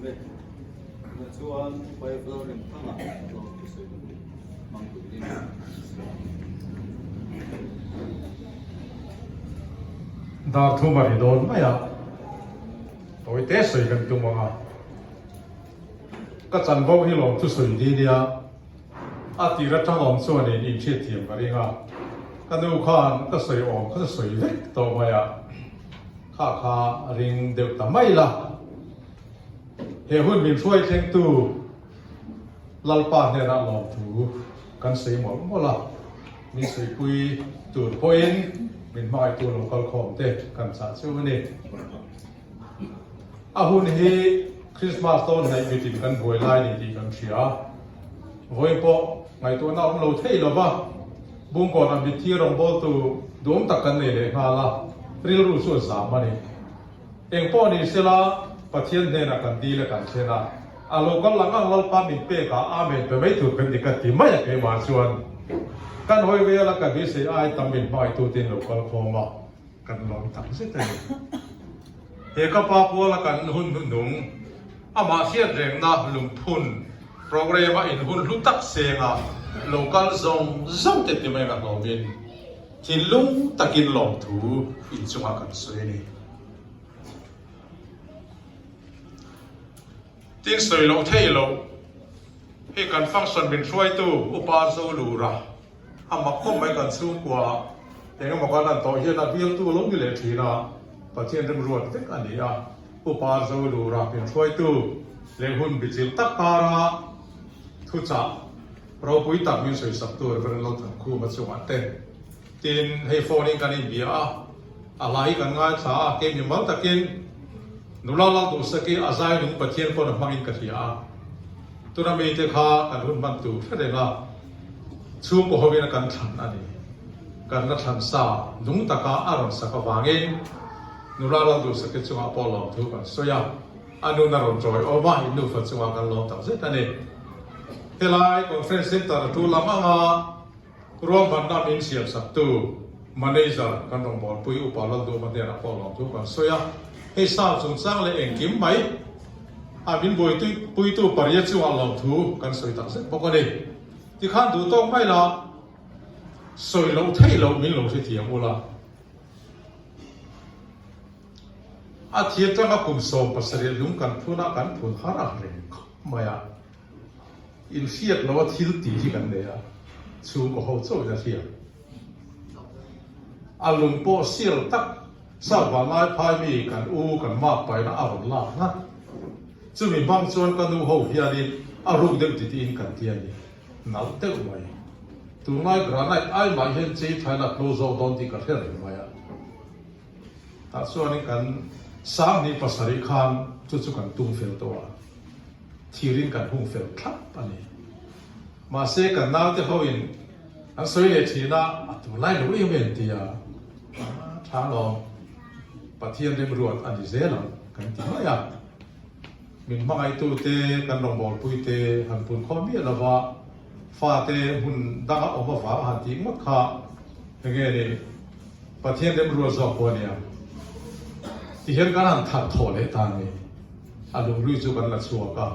Awm e. Tunah chuan Bible remthanga tlawm thusawi hun hmang turin siam. Dar thum a ri dawn mai a, tawite sawi kan tum ang a. Ka chanvo hi lawm thusawi ni nia, a tir atang awm chuanin inhriatthiam ka ring a, ka nu khan ka sawi awm kha sawi vek tawh mai a. Kha kha ring deuh ta mai la. He hun min hruai thlengtu Lalpa hnenah lawmthu kan sawi mawlh mawlh a, min sawipui tur pawhin min hmangaihtu lo kal khawm te kan chah chu a ni. A hun hi Christmas dawn hnaih mitin kan buai lai ni tih kan hria. Vawiin pawh ngaihtuahna awm lo thei lo va, Bungkawnah mitthi rawngbawltu duhawm tak kan nei leh nghal a, rilru chu a zam a ni. Eng pawh ni sela, Pathian hnenah kan dil a kan thlen a, a lo kal lang ang Lalpa min pek a, Amen pe mai tur kan ni ka ti mai a keimah chuan kan hawi vel a ka beisei ai tam min hmangaihtu te in lo kal khawm a, kan lawm tak zet a ni. He ka pa puala kan hun hnuhnung, amah hriat rengna lungphun programme a in hun hlu tak senga lo kal zawng zawng te ti mai ang a hlawmin thinlung takin lawmthu inchungah kan sawi a ni. Tin sawi loh thei loh, hei kan function min hruaitu Upa Zolura, A mak khawp mai kan chhungkua eng emaw kan han tawh hian a bialtu lo ni leh thin a, Pathian remruat vek a ni a, Upa Zolura min hruaitu leh hun bichilh tak kara thuchah ropui tak min sawisaktu Rev. Lalthankhuma chungah te tin hei phone in kan inbia a, a hla hi kan ngaithla a, kei mimal takin nula Lalduhsaki a zai nung Pathian pawn a hmangin ka hria a, tuna mite kha kan hun hman tur hre reng a. Chhungkaw hovin a kan thlan a ni. Kan la thlan sa nung taka a rawn sak avangin nula Lalduhsaki chungah pawh lawmthu kan sawi a, a nun a rawn chawi awm a, in nufa chungah kan lawm tak zet a ni. Helai Conference Centre a tu lam anga ruahmanna min siam saktu Manager kan rawngbawlpui Upa Lalduhma hnenah pawh lawmthu kan sawi a, hei sa chungchang leh engkim mai a min buaipuitu pariat chungah lawmthu kan sawi tak zet bawk a ni. Tikhan duh tawk mai la, sawi loh theih loh min lo hrethiam ula. A thir tanga kum 17 lung kan phun a, kan phun har a reng khawp mai a. Inhriat loh a thil tih hi kan nei a, chhungkaw ho chauhin a hriat. A lung pawh sial tak South Vanlai phai mi kan u kan mak paina a rawn lak ngat. Chumi hmang chuan ka nu ho hianin a ruk deuh ti tiin kan ti a ni. Nalh deuh mai. Tunlai granite ai mah hian chei thain a tlo zawk dawn tih ka hre reng mai a. Tah chuanin kan 27 khan chu chu kan tum fel tawh a. Thirin kan hung fel thlap a ni. Mahse kan naute hoin an sawi leh thin a, a tunlai lo em em ti a. Tha lawm. Pathian remruat a ni zel ang kan ti mai a. Min hmangaihtute, kan rawngbawlpuite han pun khawm miah lova fate hmun danga awm avang a han tih ngawt kha enge ni Pathian remruat zawk pawh a nia. Tihian kan han that thawh leh ta ni. A lunghlui chu kan la chhuak a,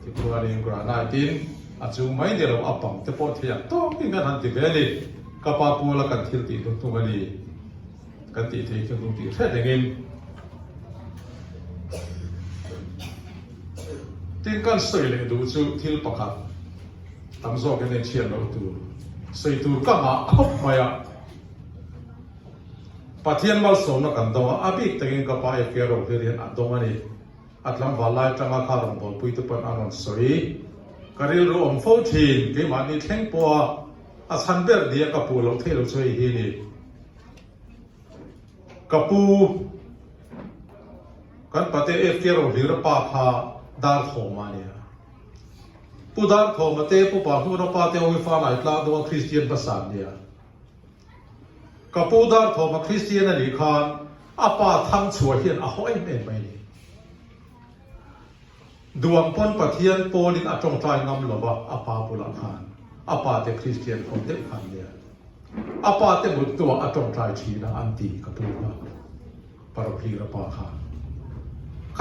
tichuanin granite in a chung mai ni lo a pang te pawh thei ang tawkin kan han ti ve a ni. Ka pa puala kan thil tih hnung a ni. Kan tih thei chu hnung tih hret engin. Tin kan sawi leh duh chu thil pakhat tam zawkin a inchhiat loh tur sawi tur ka ngah khawp mai a. Pathian malsawmna kan dawng a, a bik takin ka pa FK Rohlir hian a dawng a ni. A tlangval lai atanga kha rawngbawlpui te pawn a rawn sawi. Ka rilru awm fo thin, keimahni thleng pawha a chhan ber nia ka puh loh theih loh chu hei hi a ni. Ka pu, kan pate FK Rohlira pa kha Darthawma a ni a. Pu Darthawma te, Pu Pahmuna pa te ho hi Fanai tlang dawng a Kristian hmasa an ni a. Ka pu Darthawma Kristian a nih khan a pa Thangchhuah hian a haw em em mai a ni. Duang pawn Pathian pawlin a tawngtai ngam lo va a pa bulah khan a pa te Kristian haw deuh khan nia. A pa te mut hnuah a tawngtai thin a an ti ka pu kha Parohlira pa khan.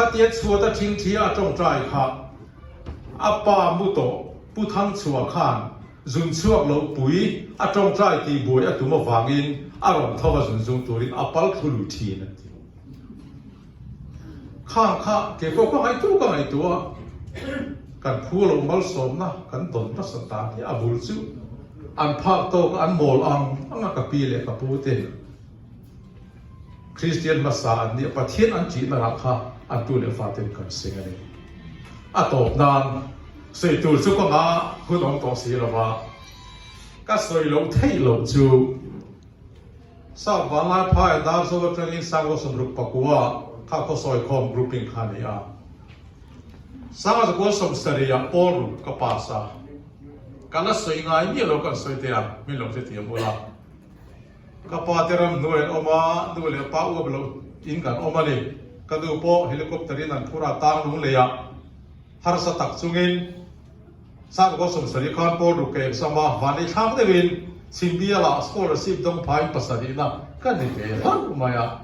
Khatia chhuat a thingthi a tawngtai kha a pa mu tawh Pu Thangchhuah khan zun chhuak loh pui a tawngtai tih buai a tum avangin a rawn tho a zun zung turin a pal thlu lui thin an ti. Khang kha kei pawh ka ngaihtuah ka ngaihtuah a, kan phu loh malsawmna kan dawn nasa tan hi a bul chu an phak tawk a an mawl ang ang a ka pi leh ka pu te Kristian hmasa an nih a Pathian an tihna rah kha an tu leh fa ten kan seng a ni. A tawp nan sawi tur chu ka ngah hun awm tawh si lova ka sawi loh theih loh chu Sap vanlai phai Darzo atangin Sanglo sawmruk pakua kha khawsawi khawm grouping kha a ni a. Sanga zakua sawmsarih ah pawl ruk ka pass a. Ka la sawi ngai miah lo kan sawi teh a, min lo hrethiam ula. Ka pa te ram hnuai an awm a, nu leh pa uap loh in kan awm a ni. Ka nu pawh helicopter in an phur a, tang lung lei ah harsa tak chungin Sangkua sawmsarih khan pawl ruk ka exam a, vanlei thlak deuhin Chhimbialah scholarship dawng phain pasarihna ka ni ve hlauh mai a.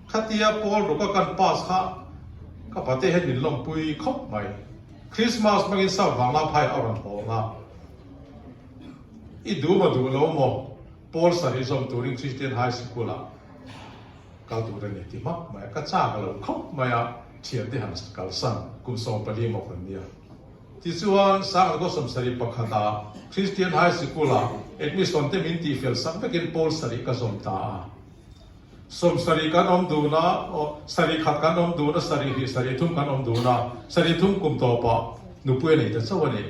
Khatia pawl ruka kan pass kha ka pate hian min lawmpui khawp mai. Christmas hmangin South Vangla phai a rawn hawng a. I duh maw duh lo maw pawl sarih zawm turin Christian High School-ah kal tur a ni ti hmak mai a. Ka chak lo khawp mai a, thiante han kalsan kum 14 maw kan nia. Tichuan, Sanglaw sawmsarih pakhata Christian High Sikul-ah admission te min tihfel sak vekin pawl sarih ka zawm ta a. Sawmsarih kan awm dun a, aw, sarih khat kan awm dun a, sarih hnih, sarih thum kan awm dun a, sarih thum kum tawpah nupui a nei ta chauh a ni.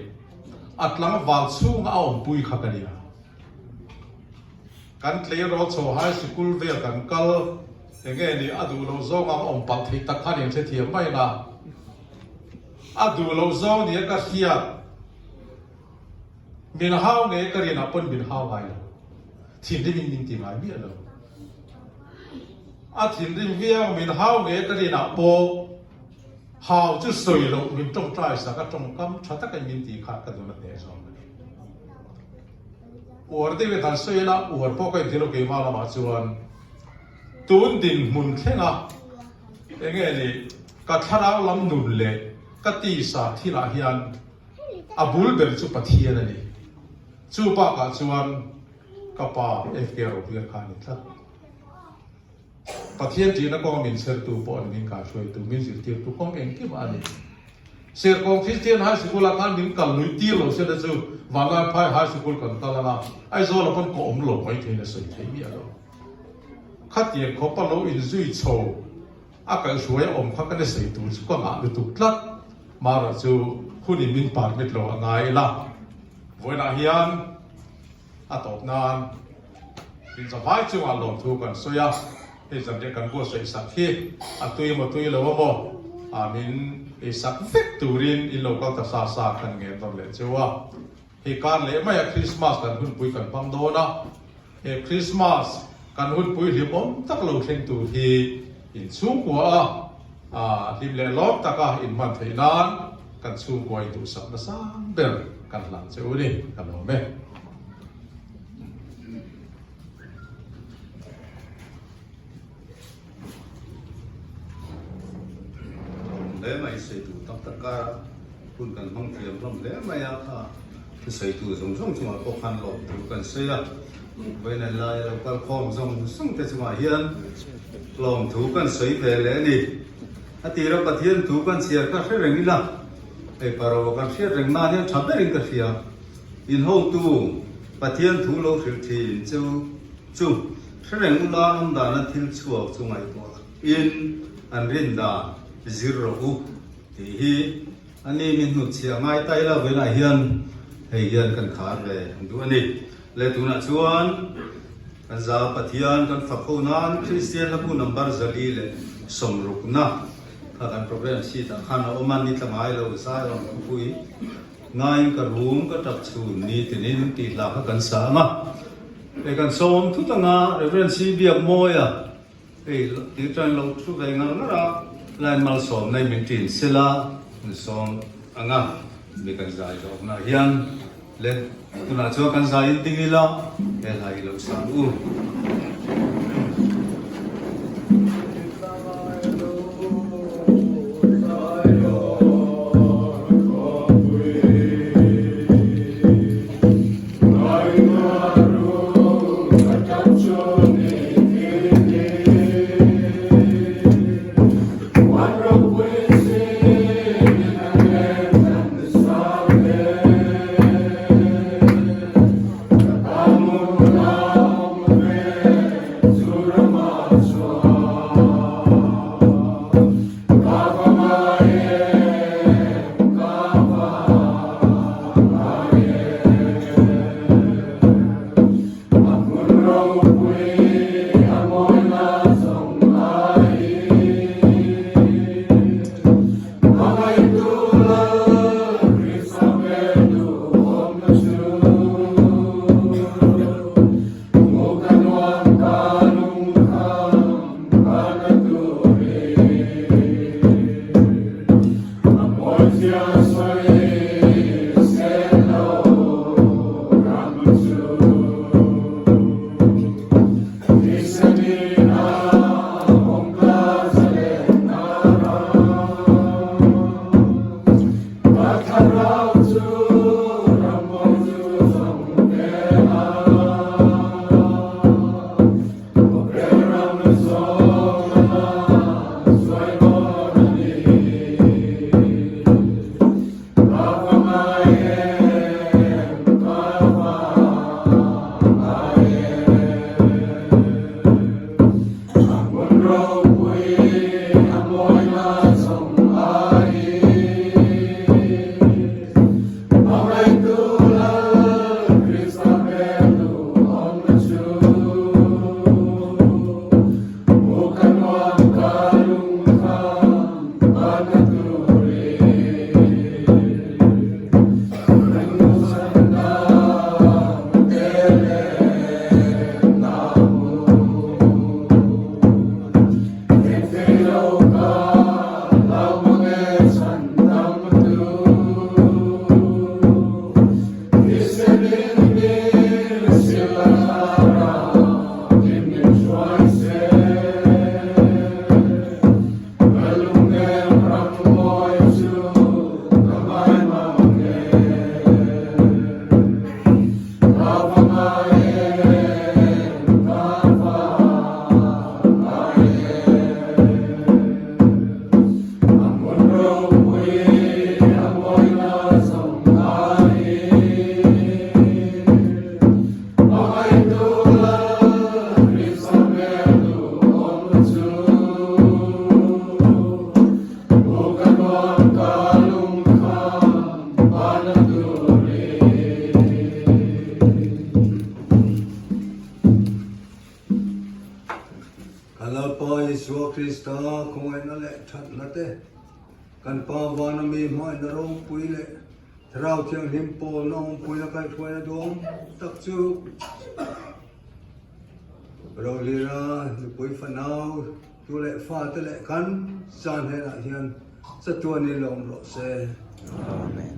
A tlangval chhunga a awmpui kha ka nia. Kan tleirawl chho High Sikul vel kan kal, enge ni a duh loh zawng ang awm palh theih tak khan inhrethiam mai na. A duh loh zawng nia ka hriat. Min hau nge ka rianah pawn min hau ngai lo. Thinrim in min ti ngai miah lo. A thinrim viau min hau nge ka rianah pawh hau chu sawi loh min tawngtai sak a tawngkam tha takin min ti kha ka dun a hneh zawng a ni. Uar deuh in han sawi ila uar pawh ka inti lo keimah lamah chuan tun dinhmun thlenga enge ni Ka thlarau lam nun leh ka tisa thilah hian a bul ber chu Pathian a ni. Chu bakah chuan ka pa FK Rohlir kha a ni tlat. Pathian ṭihna kawnga min chhertu pawh a ni, min kaihruaitu, min zirtirtu kawng engkimah a ni. Serkawng Christian High Sikul-ah khan min kal lui tir lo se na chu Vanlaiphai High Sikul kan kal ang a, Aizawl-ah pawn ka awm lo mai theiin a sawi thei miah lo. Khatiang khawpa lo inzui chho A kaihhruai a awm kha ka ni sei tur chu ka ngah lutuk tlat. Mara chu hun in min permit lo a ngai ila. Vawiinah hian a tawp nan in zavai chungah lawmthu kan sawi a, hei zanriah kan buatsaih sak hi a tui emaw tui lo emaw a min ei sak vek turin in lo kal ta sa sa kan ngen dawn leh cheu a. Hei kar leh maia Krismas kan hunpui kan hmang dawn a, he Krismas kan hunpui hlimawm tak lo thleng tur hi in chhungkua a hlim leh lawm taka in hman theih nan kan chhungkua in duhsak nasa ber kan hlan che u ni, ka lawm e. Hle mai sawitu tak tak a hun kan hmang thiam hlawm hle mai a kha thusawitu zawng zawng chungah pawh khan lawm tur kan sawi a vawiin lai a lo kal khawm zawng zawng te chungah hian lawm thu kan sawi ve leh a ni a tira Pathian thu kan chhiar kha hre reng ila hei paro kan hriat reng nan hian tha berin ka hria in hotu Pathian thu lo hrilh thin chu Chu hrereng ula awm dana thil chhuak chu ngaihtuah in an rin dan zir rawh u tih hi a ni mi hnutchhiah ngai ta ila vawiinah hian hei hian kan khar ve duh a ni. Le tunah chuan kan za Pathian kan fak ho nan Kristian hlabu number 460 na kha kan program sheet ah khan a awm a, ni tla ngai lo zai awm khawpui ngaiin ka rum ka tap chhun ni tinin tih hla kha kan sa ang a. Hei kan sawm thut anga Reverend C Biakmawia hei tih tan lo thu ve ngar ngar a, line malsawm nei min ṭin sela kan sawm anga mi kan zai zawkna hian le tunah chuan kan zai in ding ila he hla hi lo san u. Kan Lalpa Isua Krista khawngaihna leh thatna te, kan Pa vana mi hmaina ropui leh Thlarau Thianghlim pawlna awmpuina kaihhruaina duang tak chu Rohlira nupui fanau tu leh fate leh kan zan hnenah hian chatuanin lawm rawh se. Amen.